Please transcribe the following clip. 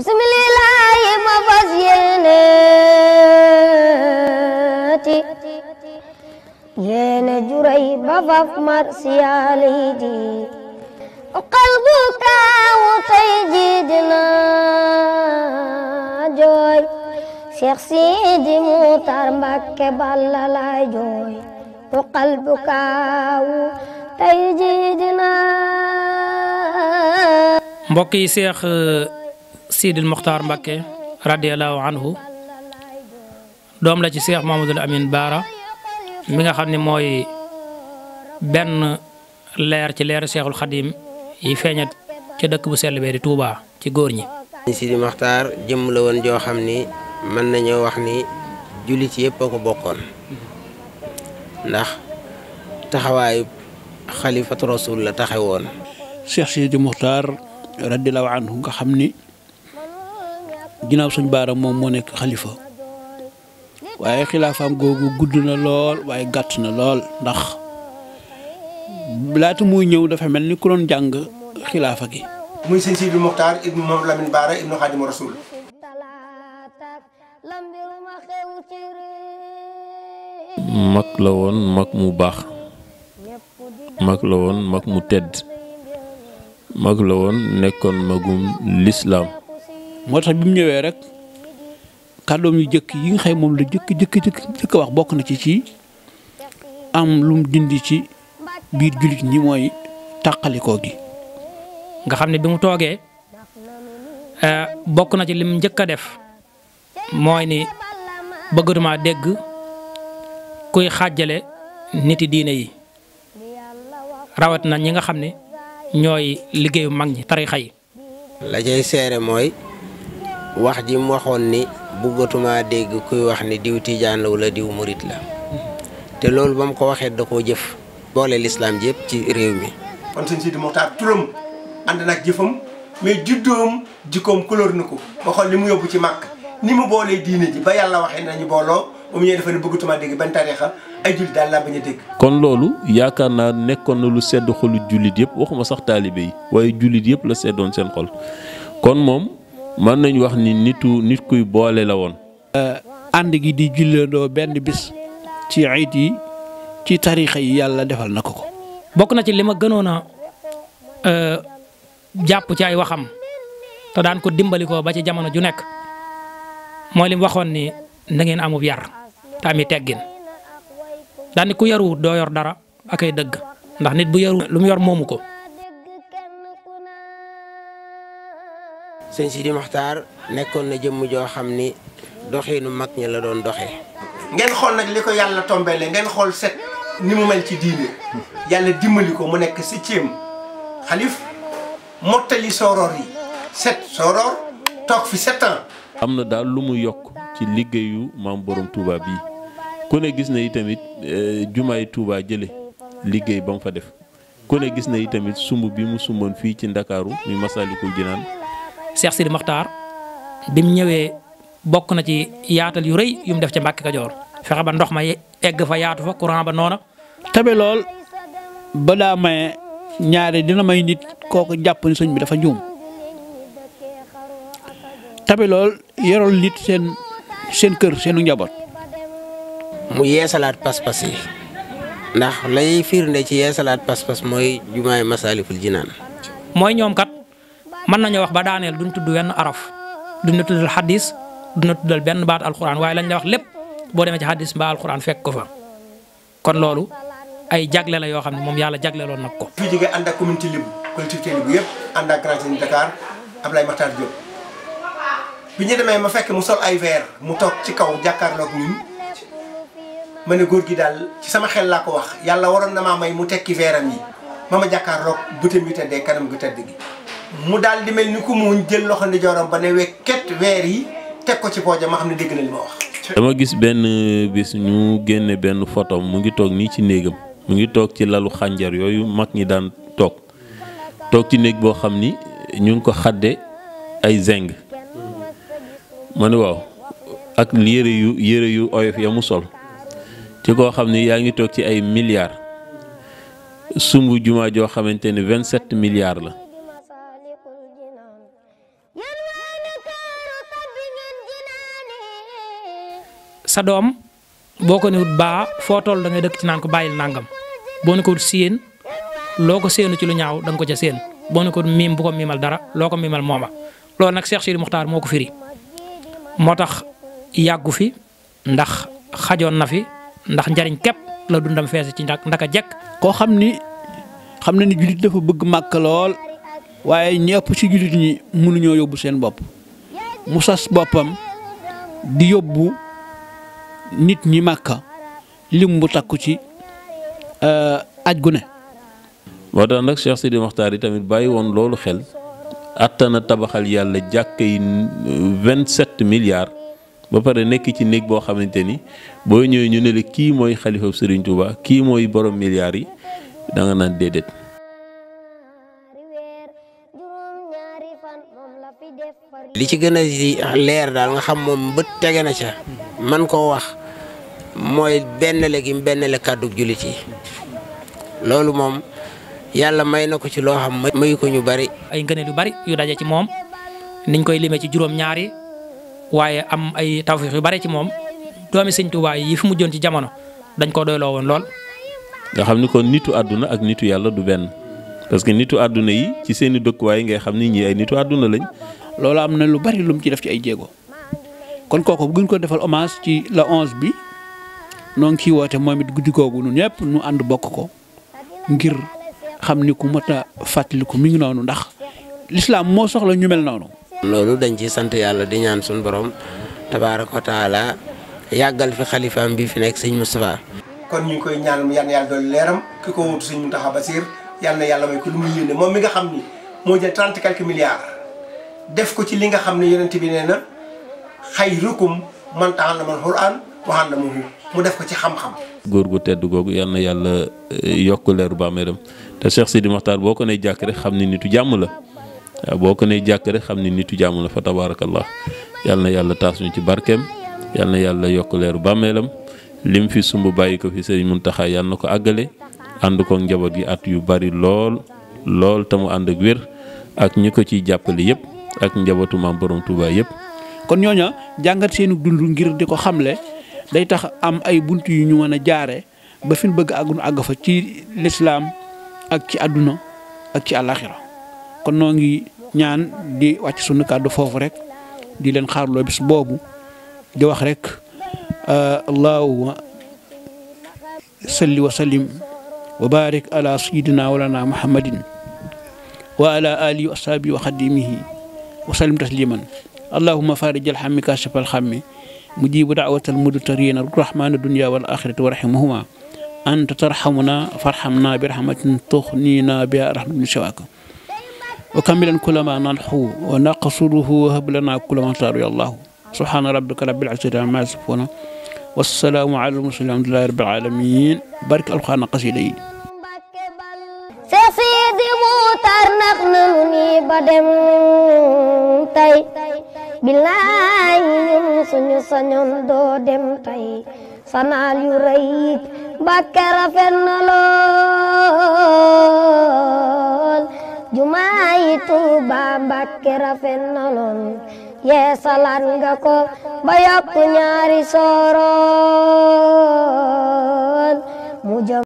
bismillaahi ma fas yéene juray ba faf marsiyaali di qalbu kaawu tay ji dina jooy Cheikh Sidi Muxtaar Mbàkke Balla laay jooy qalbu kaawu tay ji dina. mbokk yi Cheikh Sidi Muxtaar Mbàkke radiyallahu anhu doom la ci Cheikh Mamadou Amine Bara mi nga xam ne mooy benn leer ci leer Cheikhul Khadim yi feeñat ca dëkk bu sell bee di Touba ci góor ñi. Sidi Muxtaar jëm la woon joo xam ni mën nañoo wax ni jullit yëpp a ko bokkoon ndax taxawaayu xalifatu rasul la taxawoon. Cheikh Sidi Muxtaar radiyallahu anhu nga xam ni ginnaaw suñ Baara moom moo nekk xalifa waaye xilaafaam googu gudd na lool waaye gàtt na lool ndax laata muy ñëw dafa mel ni ku doon jàng xilaafa gi. muy sëñ Sidi Muxtaar ibnu Mamadou Lamine Bara ibnu Xaadimu Rasuul. mag la woon mag mu baax mag la woon mag mu tedd mag la woon nekkoon magum lislaam. moo tax bi mu ñëwee rek kàddoom yu jëkk yi nga xëy moom la jëkk wax bokk na ci am lu mu dindi ci biir jullit ñi mooy tàqalikoo gi. nga xam ne bi mu toogee bokk na ci lim njëkk a def mooy ni bëggatuma dégg kuy xàjjale niti diine yi rawat na ñi nga xam ne ñooy liggéeyu mag ñi tarixa yi. la cay seere mooy wax ji mu waxoon ni bëggatuma dégg kuy wax ni diw tijaan la wala diw murit la te loolu ba mu ko waxee da koo jëf boole lislaam ji yëpp ci réew mi. kon sëñ Sidi Muxtaar turam ànd nag jëfam mais juddoom jikkoom couleur na ko ba xool li mu yóbbu ci màkk ni mu boolee diine ji ba yàlla waxee nañu booloo ba mu ñëwee dafa ne bëggatuma dégg benn tariixa ay jullit daal laa bañ a dégg. kon loolu yaakaar naa nekkoon na lu sedd xolu jullit yëpp waxuma sax taalibe yi waaye jullit yëpp la seddoon seen xol kon moom mën nañu wax ni nit kuy boole la woon. ànd gi di julleendoo benn bis ci ayit yi ci tariixa yi yàlla defal na ko. bokk na ci li ma gënoon a jàpp ci ay waxam te daan ko dimbali ko ba ci jamono ju nekk mooy li mu waxoon ni na ngeen amub yar te ami teggin daan ni ku yaruwut doo yor dara ak ay dëgg ndax nit bu yaru lu mu yor moomu ko. sëñ Sidi Muxtaar nekkoon na jëmm joo xam ni doxiinu mag ñi la doon doxee. ngeen xool nag li ko yàlla tombeele ngeen xool set ni mu mel ci diine yàlla dimbali ko mu nekk 7e xalif mottali sooroor yi 7 sooroor toog fi 7 ans. am na daal lu mu yokk ci liggéeyu maam borom Touba bii ku ne gis na itamit jumaay Touba jële liggéey ba mu fa def ku ne gis na itamit sumb bi mu sumboon fii ci Ndakaaru muy Masalikul Jinaan. Cheikh Sidi Muxtaar bi mu ñëwee bokk na ci yaatal yu rëy yu mu def ca Mbàkke Kajoor fexe ba ndox ma egg fa yaatu fa courant ba noona. tabe lool ba daa maye ñaare dina may nit kooku jàpp ni sëñ bi dafa juum tabe lool yorol nit seen kër seenu njaboot. mu yeesalaat pas-pas yi ndax lay firnde ci yeesalaat pas-pas mooy jumaay Masalikul Jinaan. mooy ñoom kat mën nañu wax ba daaneel duñ tudd wenn araf duñ tuddal xadis duñ tuddal benn baat alxuraan waaye lañ la wax lépp boo demee ci xadis mbaa alxuraan fekk ko fa kon loolu ay jagle la yoo xam ne moom yàlla jagleloon nag ko. fii jógee ànd ak communauté Lébu collectivité Lébu yëpp ànd ak Grand Serigne Dakar Ablaye Makhtar Diop bi ñu demee ma fekk mu sol ay verre mu toog ci kaw jàkkaarloog ñun ma ne góor gi daal ci sama xel laa ko wax yàlla waroon na maa may mu tekki veeram yi ma jàkkaarloog bëtam yu teddee kanam gu tedd gi. mu daal di mel ni ku mu jël loxo ndeyjooram ba ne wekket weer yi teg ko ci pooja ma xam ne dégg na li ma wax. dama gis benn bis ñu génne benn photo mu ngi toog nii ci néegam mu ngi toog ci lalu xànjar yooyu mag ñi daan toog ci néeg boo xam ni ñu ngi ko xadde ay zeng ma ne waaw ak yére yu oyof ya mu sol ci koo xam ni yaa ngi toog ci ay milliards sumb jumaa joo xamante ne 27 milliards la. sa doom boo ko newut baa foo toll da ngay dëkk ci naan ko bàyyil nangam boo ne ko séen loo ko séenu ci lu ñaaw da nga ko ca séen boo ne ko miim bu ko miimal dara loo ko miimal mooma loolu nag Cheikh Sidi Mokhtar moo ko firi moo tax yàggu fi ndax xajoon na fi ndax njariñ képp la dundam feese ci ndaka jekk. koo xam ni jullit dafa bëgg màkk lool waaye ñëpp ci jullit ñi mënuñoo yóbbu seen bopp mu sas boppam di yóbbu nit ñi màkka lim bu takku ci aj gu ne. moo tax nag Cheikh Sidi Mokhtar yi tamit bàyyi woon loolu xel attana tabaxal yàlla jàkk yi 27 milliards ba pare nekk ci néeg boo xamante ni boo ñëwee ñu ne la kii mooy xalifa Serigne Touba kii mooy borom milliards yi da nga naan déedéet. li ci gën a leer daal nga xam moom bët tege na ca man koo wax mooy benn kàddu jullit yi loolu moom yàlla may na ko ci loo xam mayu ko ñu bari. ay ngëneel yu bari yu daje ci moom niñ koy limee ci juróom-ñaari waaye am ay tawfiix yu bari ci moom doomi Sëñ Tuubaa yi fi mujjoon ci jamono dañ ko doyloo woon lool. nga xam ni kon nitu àdduna ak nitu yàlla du benn parce que nitu àdduna yi ci seeni dëkkuwaay ngay xam ni ñii ay nitu àdduna lañ. loolu am na lu bari lu mu ci def ci ay jéego kon kooku bu ñu ko defal hommage ci la 11 bi noo ngi ciy woote moom it guddi googu ñun ñëpp ñu ànd bokk ko ngir xam ni ku mat a fàttaliku mi ngi noonu ndax lislaam moo soxla ñu mel noonu. loolu dañ ci sant yàlla di ñaan suñu borom tabaaraka wa taala yàggal fi xalifaam bi fi nekk sëñ Moustapha. kon ñu ngi koy ñaan mu yàlla doon leeram ki ko wutu sëñ Mountakha Bassir yàlla na yàlla may ko lu muy yéene moom mi nga xam ni moo jël 30 quelques milliards def ko ci li nga xam ne yonent bi nee na xayrukum man ta'allama al-Qur'an wa 'allamahu mu def ko ci xam-xam. góor gu tedd googu yal na yàlla yokk leeru bàmmeelam te Cheikh Sidi Mokhtar boo ko nee jàkk rek xam ni nitu jàmm la waaw boo ko nee jàkk rek xam ni nitu jàmm la fa tabaarakallah yal na yàlla taas ñu ci barkeem yal na yàlla yokk leeru bàmmeelam lim fi sumb bàyyi ko fi Serigne Mountakha yal na ko àggale ànd ko njaboot gi at yu bari lool te mu ànd ak wér ak ñi ko ciy jàppale yëpp ak njabootu maam borom Touba yëpp. kon ñooña jàngat seenu dund ngir di ko xamle day tax am ay bunt yu ñu mën a jaare ba fi ñu bëgg àgg fa ci lislaam ak ci àdduna ak ci àllaaxira kon noo ngi ñaan di wàcc sunu kàddu foofu rek di leen xaarloo bis boobu di wax rek allahumma salli wa sallim wa barik ala sayyidina walana muhammadin wa ala alihi wa ashabihi wa xadimihi wa sallim tasliman allahumma farij alhammi kashif alhammi mujibu da'watal mudtarina rahmanu dunya wal akhirati wa rahimuhuma anta tarhamuna farhamna bi rahmatin tughnina biha rahmatin shawaka wa kamilan kullama nanhu wa naqsuruhu wa hab lana kullama taru ya allah subhana rabbika rabbil izzati amma yasifuna wassalamu ala al-mursalin alhamdulillahi rabbil alamin barik alquran qasida yi Cheikh Sidi Mokhtar nax nanu ni ba dem tey bilaay ñun suñu sañoon doo dem tey sanaal yu rëy Mbàkke rafet na lool jumaa yi Tuuba Mbàkke rafet na lool yeesalaat nga ko ba yokk ñaari sooroon mu jëm